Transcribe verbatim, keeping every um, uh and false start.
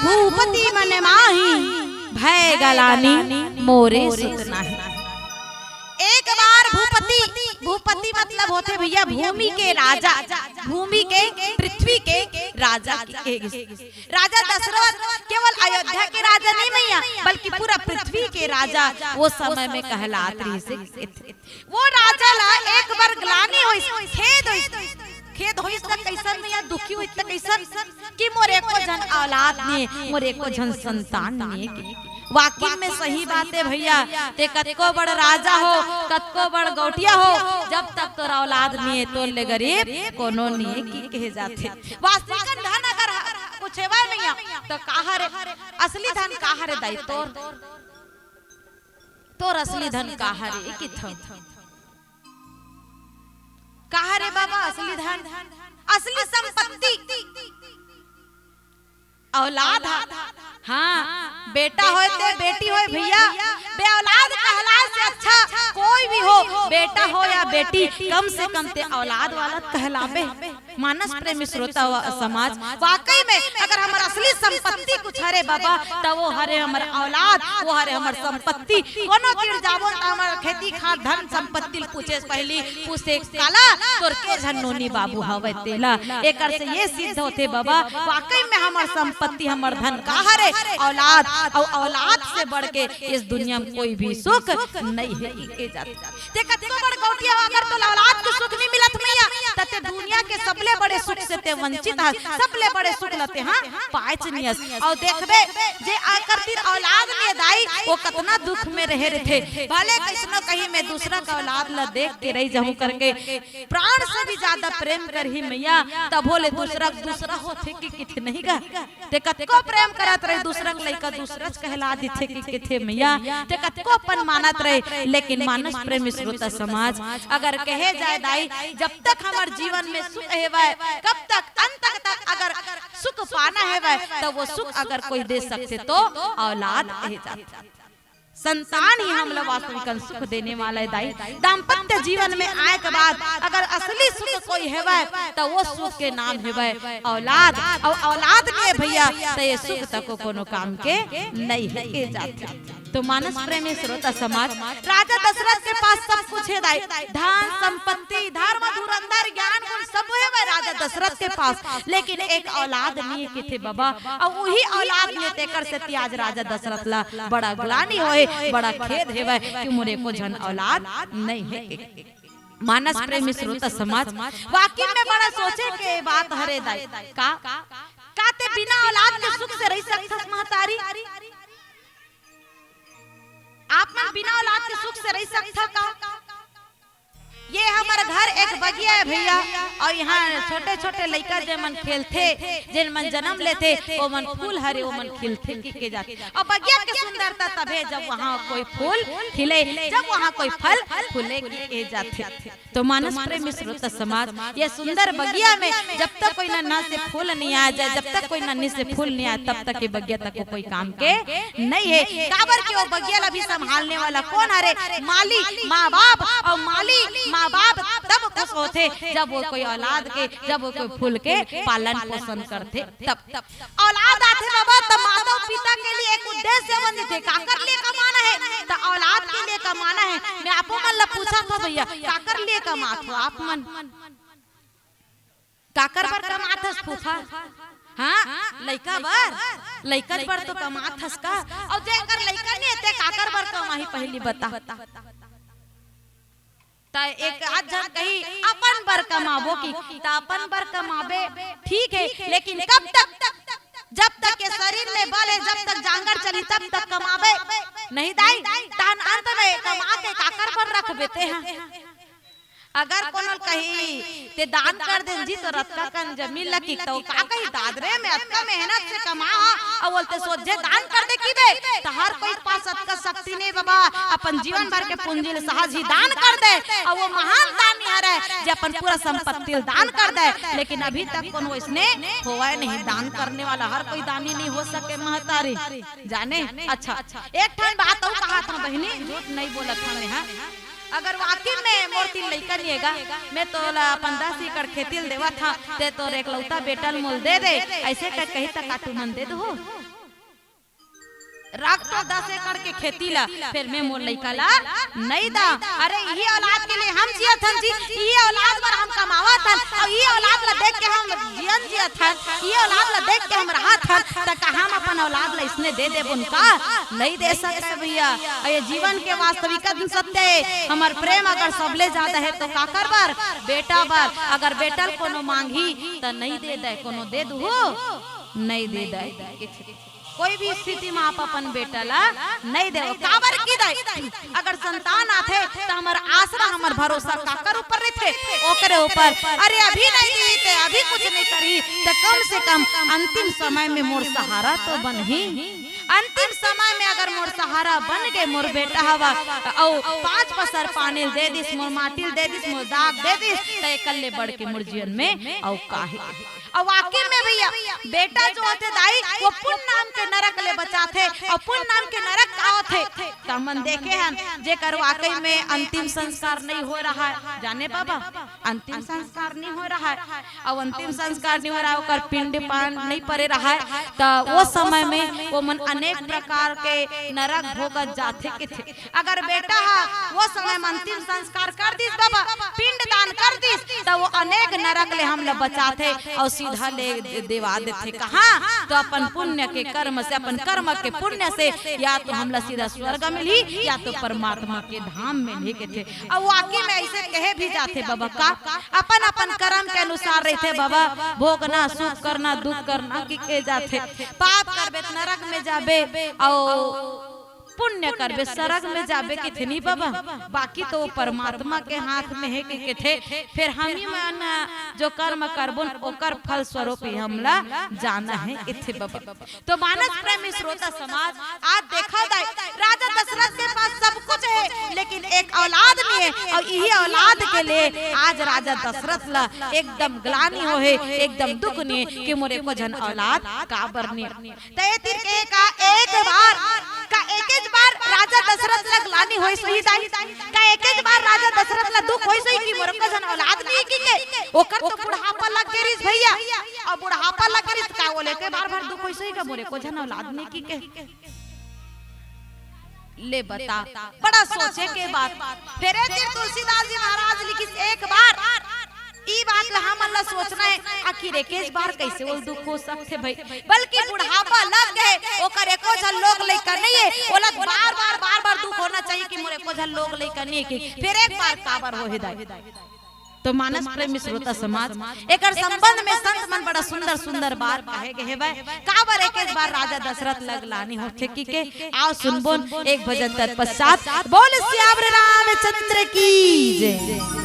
भूपति मन माही, भय गलानी मोरे सुत नाही। एक बार भूपति, भूपति मतलब होथे भैया भूमि के राजा, भूमि के, पृथ्वी के राजा के, राजा दशरथ केवल अयोध्या के राजा नहीं मैया, बल्कि पूरा पृथ्वी के राजा वो समय में कहलात रहिस हे। वो राजा ला एक बार ग्लानि होइस, खेद होइस, खेद होइस त कइसन मैया, दुखी होइस त कइसन कि मोर एको झन औलाद नइ हे, मोर एको झन संतान नइ हे। वाकई में सही बात हे भैया, ते कतको बड़ राजा हो, कतको बड़ गौटिया हो, जब तक तोर औलाद नइ हे, तोर ले गरीब कोनो नइ हे कि कहे जाथे। वास्तविक धन अगर ह-, कुछ हेवय मैया, त का हरे? असली धन का हरे दाई तोर? तोर असली धन का हरे किथन? का हरे बाबा असली धन? असली संपत्ति औलाद हा। हाँ, बेटा होय ते बेटी होय भैया, बे औलाद कहलाय से अच्छा कोई भी हो, बेटा हो या बेटी, कम से कम ते औलाद वाला कहलाबे। मानस प्रेमी श्रोता व समाज, वाकई में अगर हमर असली संपत्ति कुछ हरे बाबा, त वो हरे हमर औलाद, वो हरे हमर संपत्ति। कोनो तीर जाबो त हमर खेती खार धन संपत्ति ल पूछे से पहिली पूछथे काला, तोर के झन नोनी बाबू हवय तेला। एकर से ये सिद्ध होथे बाबा, वाकई में हमर संपत्ति, हमर धन का हरे? औलाद। अउ औलाद से बढ़ के इस दुनिया में कोई भी सुख नहीं हे, कहे जाथे। ते कतको बड़ गौटिया हो, अगर तोला औलाद के सुख नहीं मिलत मैया, त ते दुनिया के सबले बड़े सुख से ते वंचित हस, सबले बड़े सुख ल ते हा पायच नहीं हस। अउ देखबे, जे आकर तीर औलाद नइ हे दाई, वो कतना दुख में रहे रहिथे। भले कइसनो कहीं मैं दूसरा के औलाद ला देख के रहि जाहूं करके, प्राण से भी ज्यादा प्रेम करही मैया, तभो ले दूसरा, दूसरा होथे कि किथे नहीं गा। ते कतको प्रेम करत रहे, दूसरा के लइका दूसरा च कहला दिथे कि किथे मैया, ते कतको अपन मानत रहे, लेकिन मानस प्रेमी श्रोता समाज, अगर कहे जाय दाई, जब तक हमर जीवन में सुख हेवय, कब तक अंत तक अगर सुख पाना हेवय, त वो सुख अगर कोई दे सकथे तो औलाद कहे जाथे। संतान ही हमला वास्तविक सुख देने वाला हे दाई। दाम्पत्य जीवन में आय के बाद अगर असली सुख कोई हेवय, त वो सुख के नाम हेवय औलाद। अउ औलाद नइ हे भैया, त ये सुख तको कोनो काम के नइ हे, कहे जाथे। तो मानस प्रेमी श्रोता समाज, राजा दशरथ के पास सब कुछ हे दाई, धन संपत्ति, धर्म धुरंधर, ज्ञान गुण सब हेवय राजा दशरथ के पास, लेकिन एक औलाद नइ हे किथे बाबा। अउ उही औलाद नइ हे, तेकर सेती आज राजा दशरथ ला बड़ा ग्लानि होय, बड़ा खेद हेवय कि मोर एको झन औलाद नइ हे। मानस प्रेमी श्रोता समाज, वाकई में बड़ा सोचे के बात हरे दाई। का, का ते बिना औलाद के सुख से रहि सकथस महतारी? आप मन बिना औलाद के सुख से रहि सकथव का? ये हमर घर एक बगिया हे भैया, अउ इहाँ छोटे-छोटे लइका जे मन खेलथे, जेन मन जनम लेथे, ओ मन फूल हरे, ओ मन खिलथे, कहे जाथे। अउ बगिया के सुंदरता तभे जब वहाँ कोई फूल खिले, जब वहाँ कोई फल फूले, कहे जाथे। तो मानस प्रेमी श्रोता समाज, ये सुंदर बगिया में जब तक कोई नन्हा से फूल नइ आय, जब तक कोई नन्ही से फूल नइ आय, तब तक ये बगिया तको कोई काम के नइ हे। काबर के वो बगिया ला भी संभालने वाला कोन हरे? माली, माँ बाप। अउ माली, माँ बाप तब खुश होथे जब वो कोई औलाद के, जब वो कोई फूल के पालन पोषण करथे तब। औलाद आथे बाबा, त माता अउ पिता के लिए एक उद्देश्य बन जथे, काकर लिए कमाना हे? त औलाद के लिए कमाना हे। मैं आपो मन ला पूछत हंव भैया, काकर लिए कमात हो आप मन? काकर बर कमात हस फूफा? हाँ, लइका बर, लइका बर तो कमात हस का? अउ जेकर लइका नइ हे, ते काकर बर कमाही, पहिली बता। त एक आध झन कही, अपन बर कमाबो कि, त अपन बर कमाबे, ठीक हे, लेकिन कब तक? जब तक ये शरीर में बल हे, जब तक जांगर चली, तब तक कमाबे। नहीं दाई, तहन अंत में कमा के काकर बर रखबे ते हा? अगर कोनो कही, "ते दान कर देन जी, तो रतका कन जमीन लगी," तो का कही, "दादरे में अतका मेहनत से कमा हा, अउ बोलते सोझे दान कर दे की बे?" तो हर कोई पास अतका शक्ति नहीं बाबा, अपन जीवन भर के पूंजी ल सहज ही दान कर दे। अउ वो महान दानी हरे, जे अपन पूरा संपत्ति ल दान कर दे, लेकिन अभी तक कोनो इसने होवय नहीं। दान करने वाला हर कोई दानी नहीं हो सके महतारी, जाने। अच्छा, एक ठन बात अउ कहा था बहिनी, झूठ नहीं बोलत हंव मैं, हाँ। अगर वाकई में मोर तीन लइका नइ हे गा, मैं तोला अपन दस एकड़ खेती ल देवत हंव, ते तोर एकलौता बेटा ल मोल दे दे, अइसे कह कही त का तुमन दे दो? रख तो दस एकड़ के खेती ला, फेर मैं मोर लइका ला नइ दा। अरे, इही औलाद के लिए हम जियत हन जी, इही औलाद बर हम कमावत हन, अउ इही औलाद ला देख के हम जियन जियत हन, इही औलाद ला देख के हम रहत हन, त का हम अपन औलाद ला इसने दे देबोन का? नइ दे सकते भैया। अउ ये जीवन के वास्तविकता सत्य हे। हमर प्रेम अगर सबले ज्यादा हे तो काकर बर? बेटा बर। अगर बेटा ल कोनो मांगही त नइ दे दय, कोनो दे दुहू? नइ दे दय। कोई भी स्थिति में आप अपन बेटा ला नइ देव, काबर कि दय, अगर संतान आथे त हमर आसरा, हमर भरोसा काकर ऊपर रहिथे? ओकरे ऊपर। अरे, अभी नइ दी ते अभी कुछ नइ करही, त कम से कम अंतिम समय में मोर सहारा तो बनही। अंतिम समय में अगर मोर सहारा बन गे मोर बेटा हवा, अउ पांच पसर पानी ल दे दिस, मोर माटी ल दे दिस, मोर दाग दे दिस, त एकर ले बढ़ के मोर जीवन में अउ का हे? अउ वाकई में भैया, बेटा जो होथे दाई, वो पुन नाम के नरक ले बचाथे। अउ पुन नाम के नरक का होथे? त हमन देखे हन, जेकर वाकई में अंतिम संस्कार नइ हो रहा हे, जाने बाबा, अंतिम संस्कार नइ हो रहा हे, अउ अंतिम संस्कार नइ हो रहा हे, ओकर पिंड पान नइ परे रहा हे, त वो समय में वो मन अनेक प्रकार के नरक भोगत जाथे कथे। अगर बेटा ह वो समय म अंतिम संस्कार कर दिस बाबा, पिंड दान कर दिस, त वो अनेक नरक ले हमला बचाथे अउ सीधा ले देवा देथे। कहाँ? तो अपन पुण्य के कर्म से, अपन कर्म के पुण्य से या तो हमला सीधा स्वर्ग मिलही या तो परमात्मा के धाम मिलही कथे। अउ वाकई में अइसे कहे भी जाथे बाबा का, अपन अपन कर्म के अनुसार रहिथे बाबा, भोगना, सुख करना, दुख करना कि कहे जाथे। पाप करबे त नरक में जाबे अउ पुण्य करबे सरग में जाबे कथे नी बाबा, बाकी तो वो परमात्मा के हाथ में हे कथे। फेर हमही मन जो कर्म करबोन ओकर फल स्वरूप ही हमला जाना हे कथे बाबा। तो मानस प्रेमी श्रोता समाज, आज देखा जाए, राजा दशरथ के पास सब कुछ हे, लेकिन एक औलाद नइ हे, अउ इही औलाद के लिए आज राजा दशरथ ला एकदम ग्लानि होहे, एकदम दुख नइ हे कि मोर एको झन औलाद काबर नइ हे। त ए तीर के का एक बार, का एकेच बार राजा दशरथ ला ग्लानि होइस होही दाई? का एकेच बार राजा दशरथ ला दुख होइस होही कि मोर एको झन औलाद नइ हे कि के? ओकर तो बुढ़ापा लग गे रिहिस भैया, अउ बुढ़ापा लग गे रिहिस, का ओला एके बार भर दुख होइस होही का मोर एको झन औलाद नइ हे कि के? ले बता, बड़ा सोचे के बात। फेर ए तीर तुलसीदास जी महाराज लिखिस, एक बार ई बात ला हमन ला सोचना हे, आखिर एकेच बार कइसे ओला दुख हो सकथे भई? बल्कि बुढ़ापा लग गे, ओकर एको झन लोग लइका नइ हे, ओला बार-बार, बार-बार दुख होना चाहिए कि मोर एको झन लोग लइका नइ हे कि। फेर एक बार काबर होहे दाई? तो मानस प्रेमी श्रोता समाज, एकर संबंध में संत मन बड़ा सुंदर सुंदर बात कहे गे हेवय। काबर एकेच बार राजा दशरथ ला ग्लानि होथे कि के? आओ सुनबोन एक भजन तत्पश्चात। बोल सियावर रामचंद्र की जय।